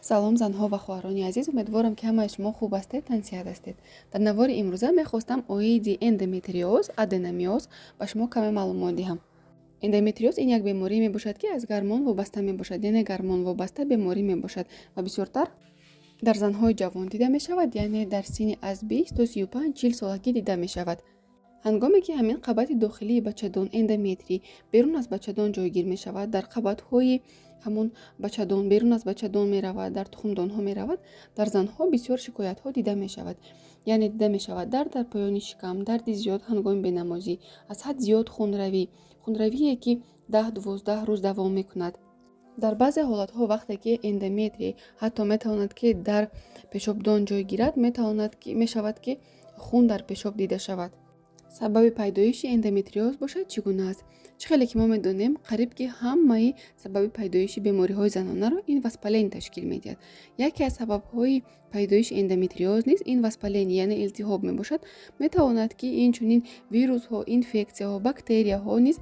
Салом, занҳо ва хоҳарони азиз! Умедворам, ки ҳамаи шумо хуб ҳастед, тансиҳат ҳастед. Дар навори имрӯза мехостам оиди эндометриоз, аденомиоз ба шумо каме маълумот диҳам. Эндометриоз ин як беморӣ мебошад, ки аз гармон вобаста мебошад, яъне гармон вобаста беморӣ мебошад ва бисёртар дар занҳои ҷавон дида мешавад, яъне дар синни аз 20 то 35-40 солагӣ дида мешавад. Ҳангоме ки ҳамин қабати дохилии бачадон, эндометрий, берун аз бачадон ҷойгир мешавад, дар қабатҳои ҳамон бачадон, берун аз бачадон меравад, дар тухмдонҳо меравад, дар занҳо бисёр шикоятҳо дида мешавад. Яъне дида мешавад дард дар поёни шикам, дарди зиёд ҳангоми бенамозӣ, аз ҳад зиёд хунравӣ, хунравие, ки 10-12 рӯз давом мекунад. Дар баъзе ҳолатҳо, вақте ки эндометрий ҳатто метавонад, ки дар пешобдон ҷой гирад, метавонад ки мешавад, ки хун дар пешоб дида шавад. Сабаби пайдоиши эндометриоз бошад, чӣ гуна аст? Чӣ хеле ки мо медонем, қариб ки ҳамаи сабаби пайдоиши бемориҳои занонаро ин воспаление ташкил медиҳад. Яке аз сабабҳои пайдоиши эндометриоз низ ин воспаление, яъне илтиҳоб мебошад. Метавонад, ки инчунин вирусҳо, инфексияҳо, бактерияҳо низ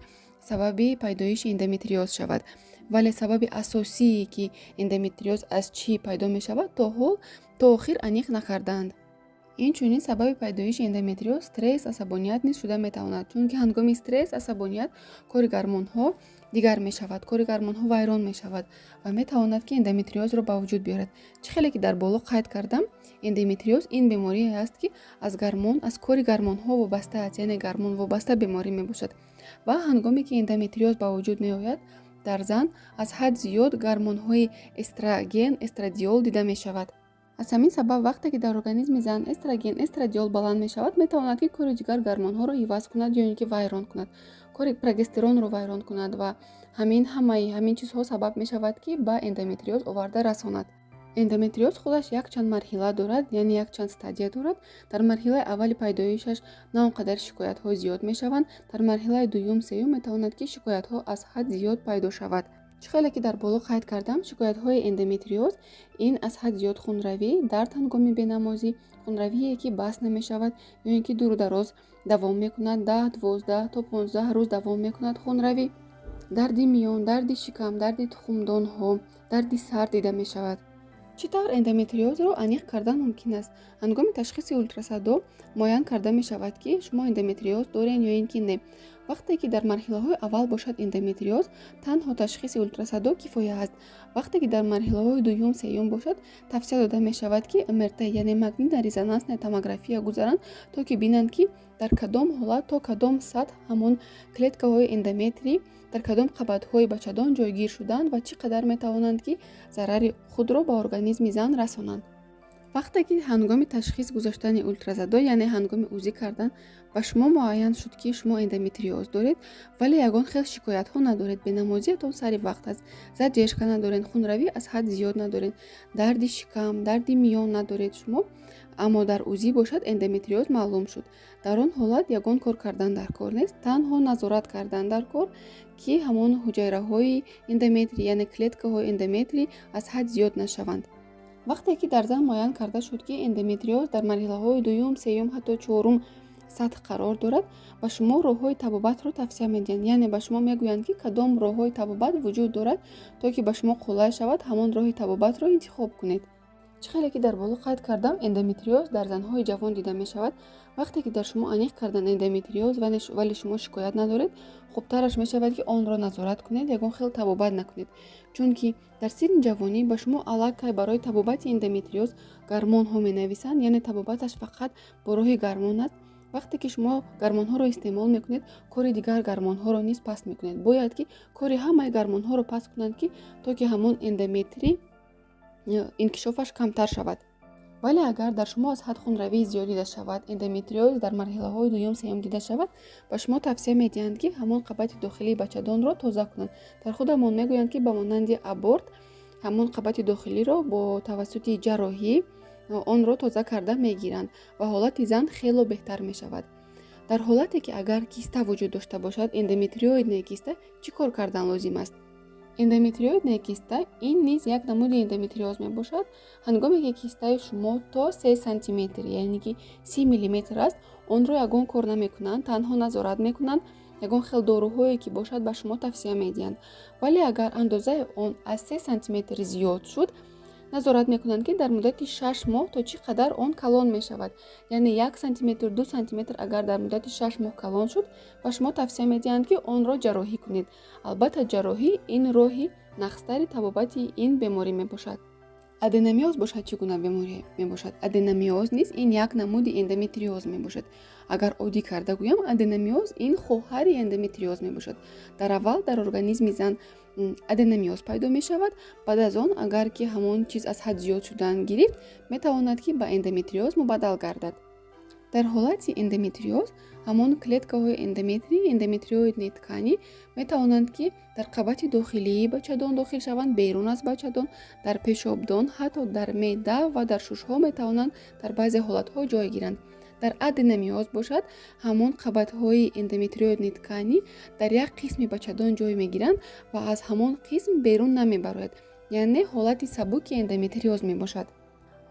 сабаби пайдоиши эндометриоз шавад, вале сабаби асосие, ки эндометриоз аз чӣ пайдо мешавад, то ҳол, то охир аниқ накардаанд. Инчунин сабаби пайдоиши эндометриоз стресс, асабоният низ шуда метавонад, чунки ҳангоми стресс, асабоният кори гармонҳо дигар мешавад, кори гармонҳо вайрон мешавад ва метавонад, ки эндометриозро ба вуҷуд биёрад. Чӣ хеле ки дар боло қайд кардам, эндометриоз ин беморие аст, ки аз гармон, аз кори гармонҳо вобаста аст, яъне гармон вобаста беморӣ мебошад. Ва ҳангоме ки эндометриоз ба вуҷуд меояд, дар зан аз ҳад зиёд гармонҳои эстроген, эстрадиол дида мешавад. Аз ҳамин сабаб, вақте ки дар организми зан эстроген, эстрадиол баланд мешавад, метавонад, ки кори дигар гармонҳоро иваз кунад ё ин ки вайрон кунад, кори прогестеронро вайрон кунад ва ҳамин ҳамаи ҳамин чизҳо сабаб мешавад, ки ба эндометриоз оварда расонад. Эндометриоз худаш якчанд марҳила дорад, яъне якчанд стадия дорад. Дар марҳилаи аввали пайдоишаш на он қадар шикоятҳо зиёд мешаванд. Дар марҳилаи дуюм, сеюм метавонад, ки шикоятҳо аз ҳад зиёд пайдо шавад. Чӣ хеле ки дар боло қайд кардам, шикоятҳои эндометриоз ин аз ҳад зиёд хунравӣ, дард ҳангоми бенамозӣ, хунравие, ки бас намешавад ё ин ки дуру дароз давом мекунад, 10, 12 то 15 рӯз давом мекунад хунравӣ, дарди миён, дарди шикам, дарди тухмдонҳо, дарди сар дида мешавад. Чӣ тавр эндометриозро аниқ кардан мумкин аст? Ҳангоми ташхиси ултрасадо муайян карда мешавад, ки шумо эндометриоз доред ё ин ки не. Вақте ки дар марҳилаҳои аввал бошад эндометриоз, танҳо ташхиси ултрасадо кифоя аст. Вақте ки дар марҳилаҳои дуюм, сеюм бошад, тавсия дода мешавад, ки МРТ, яъне магнитно-резонансная томография гузаранд, то ки бинанд, ки дар кадом ҳолат, то кадом сатҳ ҳамон клеткаҳои эндометрий дар кадом қабатҳои бачадон ҷойгир шуданд ва чӣ қадар метавонанд, ки зарари худро ба организми зан расонанд. Вақте ки ҳангоми ташхис гузоштани ултрасадо, яъне ҳангоми УЗИ кардан, ба шумо муайян шуд, ки шумо эндометриоз доред, вале ягон хел шикоятҳо надоред, бенамозиятон сари вақт аст, задержка надоред, хунравӣ аз ҳад зиёд надоред, дарди шикам, дарди миён надоред шумо, аммо дар УЗИ бошад эндометриоз маълум шуд, дар он ҳолат ягон кор кардан дар кор нест, танҳо назорат кардан дар кор, ки ҳамон ҳуҷайраҳои эндометрий, яъне клеткаҳои эндометрий аз ҳад зиёд нашаванд. Вақте ки дар зан муайян карда шуд, ки эндометриоз дар марҳилаҳои дуюм, сеюм, ҳатто чорум сатҳ қарор дорад, ба шумо роҳҳои табобатро тавсия медиҳанд, яъне ба шумо мегӯянд, ки кадом роҳҳои табобат вуҷуд дорад, то ки ба шумо қулай шавад, ҳамон роҳи табобатро интихоб кунед. Чӣ хеле ки дар боло қайд кардам, эндометриоз дар занҳои ҷавон дида мешавад. Вақте ки дар шумо аниқ кардан эндометриоз, вале шумо шикоят надоред, хубтараш мешавад, ки онро назорат кунед, ягон хел табобат накунед, чунки дар синни ҷавонӣ ба шумо аллакай барои табобати эндометриоз гармонҳо менависанд, яъне табобаташ фақат бо роҳи гармон аст. Вақте ки шумо гармонҳоро истеъмол мекунед, кори дигар гармонҳоро низ паст мекунед. Бояд, ки кори ҳамаи гармонҳоро паст кунанд, ки то ки ҳамон эндометрий инкишофаш камтар шавад. Вале агар дар шумо аз ҳад хунравии зиёд дида шавад, эндометриоз дар марҳилаҳои дуюм, сеюм дида шавад, ба шумо тавсия медиҳанд, ки ҳамон қабати дохилии бачадонро тоза кунанд. Дар худамон мегӯянд, ки ба монанди аборт ҳамон қабати дохилиро бо тавассути ҷарроҳӣ онро тоза карда мегиранд ва ҳолати зан хело беҳтар мешавад. Дар ҳолате ки агар киста вуҷуд дошта бошад, эндометриоидная киста, чӣ кор кардан лозим аст? Эндометриоидная киста ин низ як намуди эндометриоз мебошад. Ҳангоме ки кистаи шумо то 3 сантиметр, яъне ки 30 миллиметр аст, онро ягон кор намекунанд, танҳо назорат мекунанд, ягон хел доруҳое ки бошад, ба шумо тавсия медиҳанд. Вале агар андозаи он аз 3 сантиметр зиёд шуд, Назорат мекунанд, ки дар муддати 6 моҳ то чӣ қадар он калон мешавад, яъне 1 сантиметр, 2 сантиметр. Агар дар муддати 6 моҳ калон шуд, ба шумо тавсия медиҳанд, ки онро ҷарроҳӣ кунед. Албатта, ҷарроҳӣ ин роҳи нағзтари табобати ин беморӣ мебошад. Аденомиоз бошад, чӣ гуна беморӣ мебошад? Аденомиоз низ ин як намуди эндометриоз мебошад. Агар оддӣ карда гӯям, аденомиоз ин хоҳари эндометриоз мебошад. Дар аввал дар организми зан аденомиоз пайдо мешавад. Баъд аз он, агар ки ҳамон чиз аз ҳад зиёд шудан гирифт, метавонад, ки ба эндометриоз мубаддал гардад. Дар ҳолати эндометриоз ҳамон клеткаҳои эндометрий, эндометриоидные ткани, метавонанд, ки дар қабати дохилии бачадон дохил шаванд, берун аз бачадон, дар пешобдон, ҳатто дар меъда ва дар шушҳо метавонанд дар баъзе ҳолатҳо ҷой гиранд. Дар аденомиоз бошад, ҳамон қабатҳои эндометриоидные ткани дар як қисми бачадон ҷой мегиранд ва аз ҳамон қисм берун намебарояд, яъне ҳолати сабуки эндометриоз мебошад.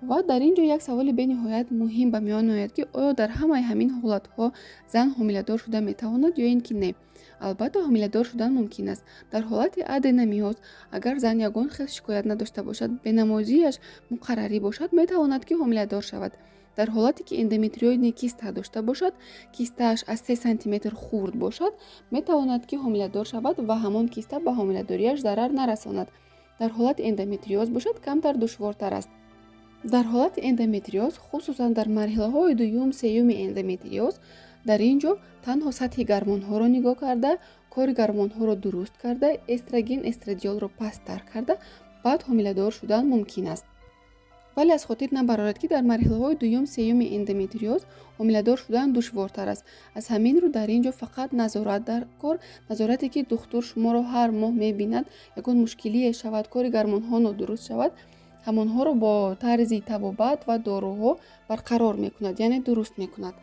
Ва дар ин ҷо як саволи бениҳоят муҳим ба миён меояд, ки оё дар ҳамаи ҳамин ҳолатҳо зан ҳомиладор шуда метавонад ё ин ки не? Албатта, ҳомиладор шудан мумкин аст. Дар ҳолати аденомиоз, агар зан ягон хел шикоят надошта бошад, бенамозиаш муқаррарӣ бошад, метавонад, ки ҳомиладор шавад. Дар ҳолате ки эндометриоидный киста дошта бошад, кистааш аз 3 сантиметр хурд бошад, метавонад, ки ҳомиладор шавад ва ҳамон киста ба ҳомиладориаш зарар нарасонад. Дар ҳолати эндометриоз бошад, камтар душвортар аст. Дар ҳолати эндометриоз, хусусан дар марҳилаҳои дуюм, сеюми эндометриоз, дар ин ҷо танҳо сатҳи гармонҳоро нигоҳ карда, кори гармонҳоро дуруст карда, эстроген, эстрадиолро пасттар карда, баъд ҳомиладор шудан мумкин аст. Вале аз хотир набарорад, ки дар марҳилаҳои дуюм, сеюми эндометриоз ҳомиладор шудан душвортар аст. Аз ҳамин рӯ дар ин ҷо фақат назорат дар кор, назорате, ки духтур шуморо ҳар моҳ мебинад, ягон мушкилие шавад, кори гармонҳо нодуруст шавад, ҳамонҳоро бо тарзи табобат ва доруҳо барқарор мекунад, яъне дуруст мекунад.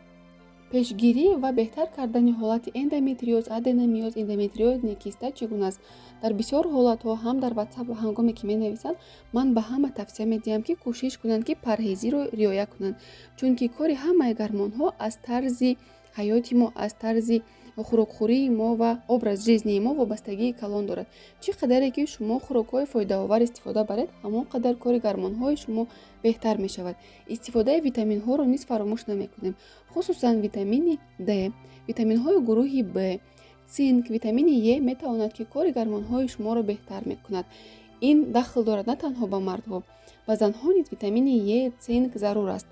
Пешгирӣ ва беҳтар кардани ҳолати эндометриоз, аденомиоз, эндометриоидный киста чӣ гуна аст? Дар бисёр ҳолатҳо ҳам дар Ватсап ҳангоме ки менависанд, ман ба ҳама тавсия медиҳам, ки кӯшиш кунанд, ки парҳезиро риоя кунанд, чунки кори ҳамаи гармонҳо аз тарзи ҳаёти мо, аз тарзи хӯрокхӯрии мо ва образ жизни мо вобастагии калон дорад. Чӣ қадаре ки шумо хӯрокҳои фоидаовар истифода баред, ҳамон қадар кори гармонҳои шумо беҳтар мешавад. Истифодаи витаминҳоро низ фаромӯш намекунем, хусусан витамини Д, витаминҳои гурӯҳи Б, цинк, витамини Е метавонад, ки кори гармонҳои шуморо беҳтар мекунад. Ин дахл дорад на танҳо ба мардҳо, ба занҳо низ витамини Е, цинк зарур аст.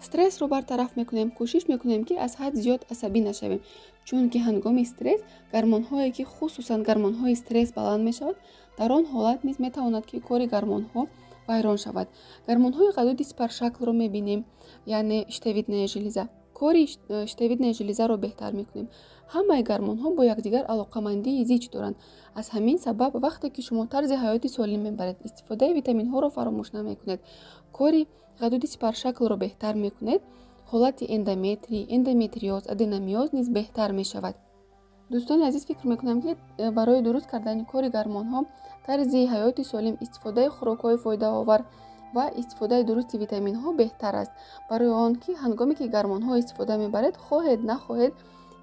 Стрессро бартараф мекунем, кӯшиш мекунем, ки аз ҳад зиёд асабӣ нашавем, чунки ҳангоми стресс гармонҳое, ки хусусан гармонҳои стресс баланд мешавад, дар он ҳолат низ метавонад, ки кори гармонҳо вайрон шавад. Гармонҳои ғадуди сипаршаклро мебинем, яъне щитовидная железа, кори щитовидная железаро беҳтар мекунем. Ҳамаи гармонҳо бо якдигар алоқамандии зич доранд. Аз ҳамин сабаб, вақте ки шумо тарзи ҳаёти солим мебаред, истифодаи витаминҳоро фаромӯш намекунед, кори ғадуди сипаршаклро беҳтар мекунед, ҳолати эндометрий, эндометриоз, аденомиоз низ беҳтар мешавад. Дӯстони азиз, фикр мекунам, ки барои дуруст кардани кори гармонҳо тарзи ҳаёти солим, истифодаи хӯрокҳои фоидаовар ва истифодаи дурусти витаминҳо беҳтар аст, барои он ки ҳангоме ки гармонҳо истифода мебаред, хоҳед нахоҳед,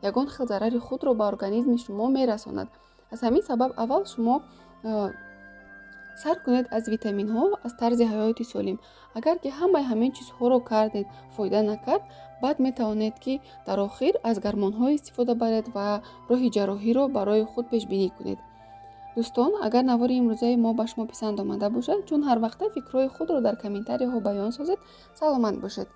ягон хел зарари худро ба организми шумо мерасонад. Аз ҳамин сабаб аввал шумо сар кунед аз витаминҳо, аз тарзи ҳаёти солим. Агар ки ҳамаи ҳамин чизҳоро кардед, фоида накард, баъд метавонед, ки дар охир аз гармонҳо истифода баред ва роҳи ҷарроҳиро барои худ пешбинӣ кунед. Дӯстон, агар навори имрӯзаи мо ба шумо писанд омада бошад, чун ҳар вақта фикрҳои худро дар комментарияҳо баён созед. Саломат бошед.